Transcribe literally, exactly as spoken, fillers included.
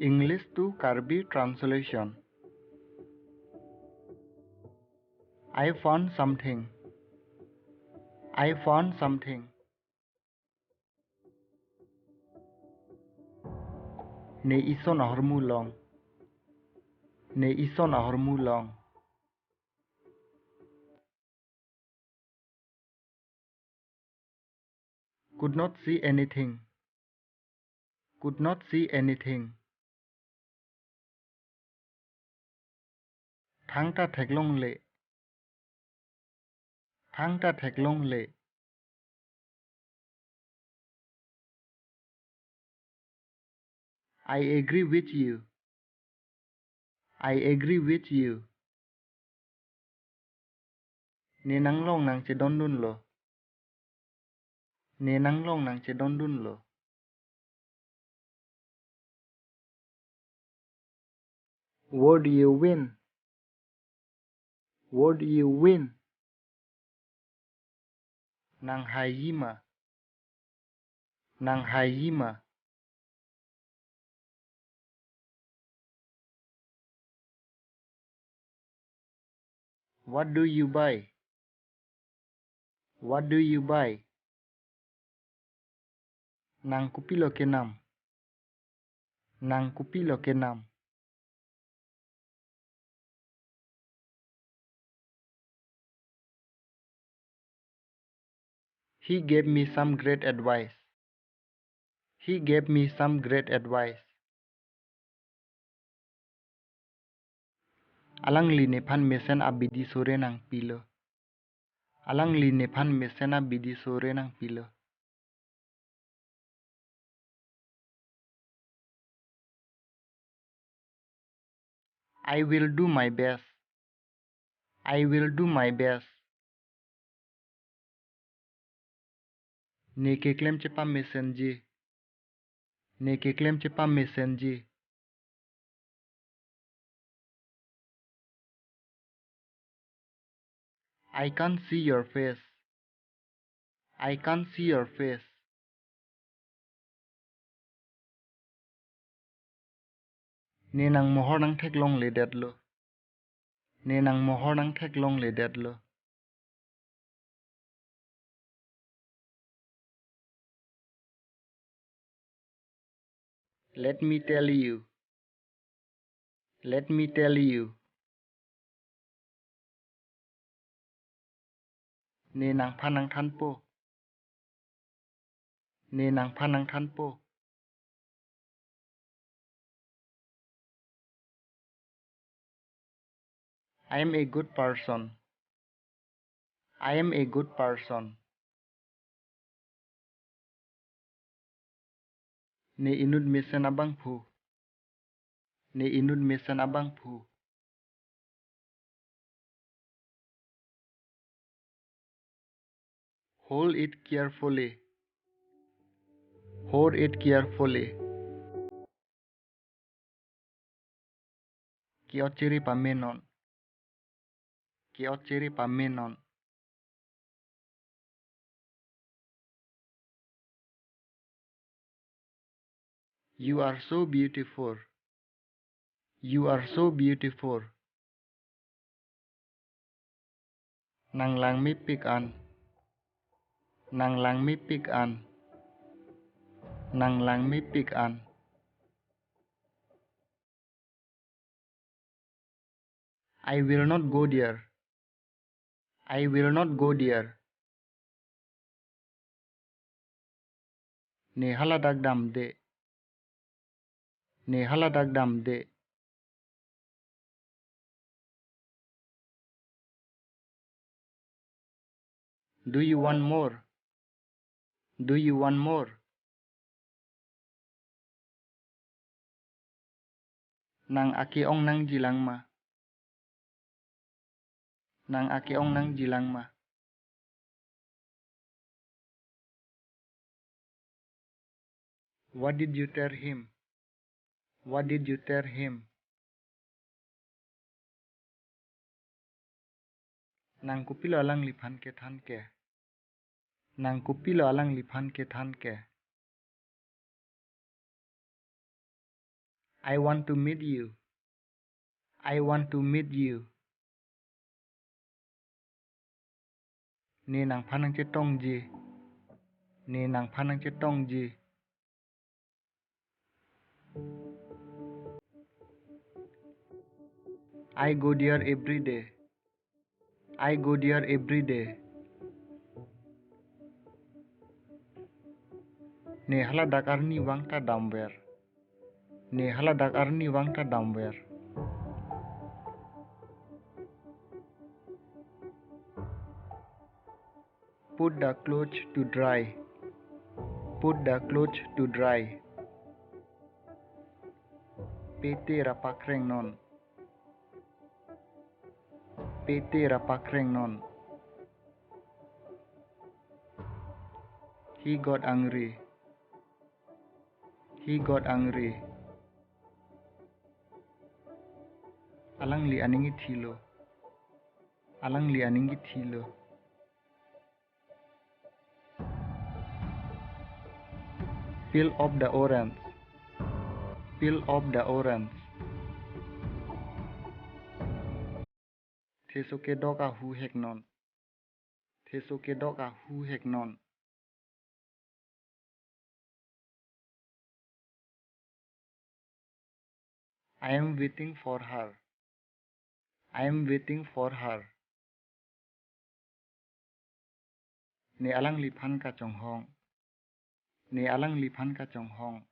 English to Karbi translation. I found something. I found something. Ne ison ahormu long. Ne ison ahormu long. Could not see anything. Could not see anything. Thangta theklongle. Thangta theklongle. I agree with you. I agree with you. Ne nanglong nangchedondunlo. Ne nanglong nangchedondunlo. What do you win? What do you win? Nang haiji ma? Nang haiji ma? What do you buy? What do you buy? Nang kopilo kenam? Nang kopilo kenam? He gave me some great advice. He gave me some great advice. Alangli nephan mesen abidi sore nangpilo. Alangli nephan mesen abidi sore nangpilo. I will do my best. I will do my best. Ne keklem chepamesenji. Ne keklem chepamesenji. I can't see your face. I can't see your face. Ne nangmohor nangtheklongledetlo. Ne nangmohor nangtheklongledetlo. Let me tell you. Let me tell you. Ne nangphan nangthanpo. Ne nangphan nangthanpo. I am a good person. I am a good person. Ne inut mesen abangphu. Ne inut mesen abangphu. Hold it carefully. Hold it carefully. Ke-ot chiri pamenon. Ke-ot chiri pamenon. You are so beautiful. You are so beautiful. Nang langmepik an. Nang langmepik an. Nang langmepik an. I will not go there. I will not go there. Ne haladak damde. Ne haladak damde. Do you want more? Do you want more? Nang ake-ong nangjilang ma? Nang ake-ong nangjilang ma? What did you tell him? What did you tell him? Nang kopilo alangliphan kethan ke? Nang kopilo alangliphan kethan ke? I want to meet you. I want to meet you. Ne nangphan nangchetongji. Ne nangphan nangchetongji. I go there every day. I go there every day. Ne haladak arni vang ta damver. Ne haladak arni vang ta damver. Put the clothes to dry. Put the clothes to dry. Pete ra pakrengnon. Pete ra pakrengnon. He got angry. He got angry. Alangli aning kethilo. Alangli aning kethilo. Peel off the orange. Peel off the orange. Theso kedok ahu heknon. Theso kedok ahu heknon. I am waiting for her. I am waiting for her. Ne alangliphan kachonghong. Ne alangliphan kachonghong.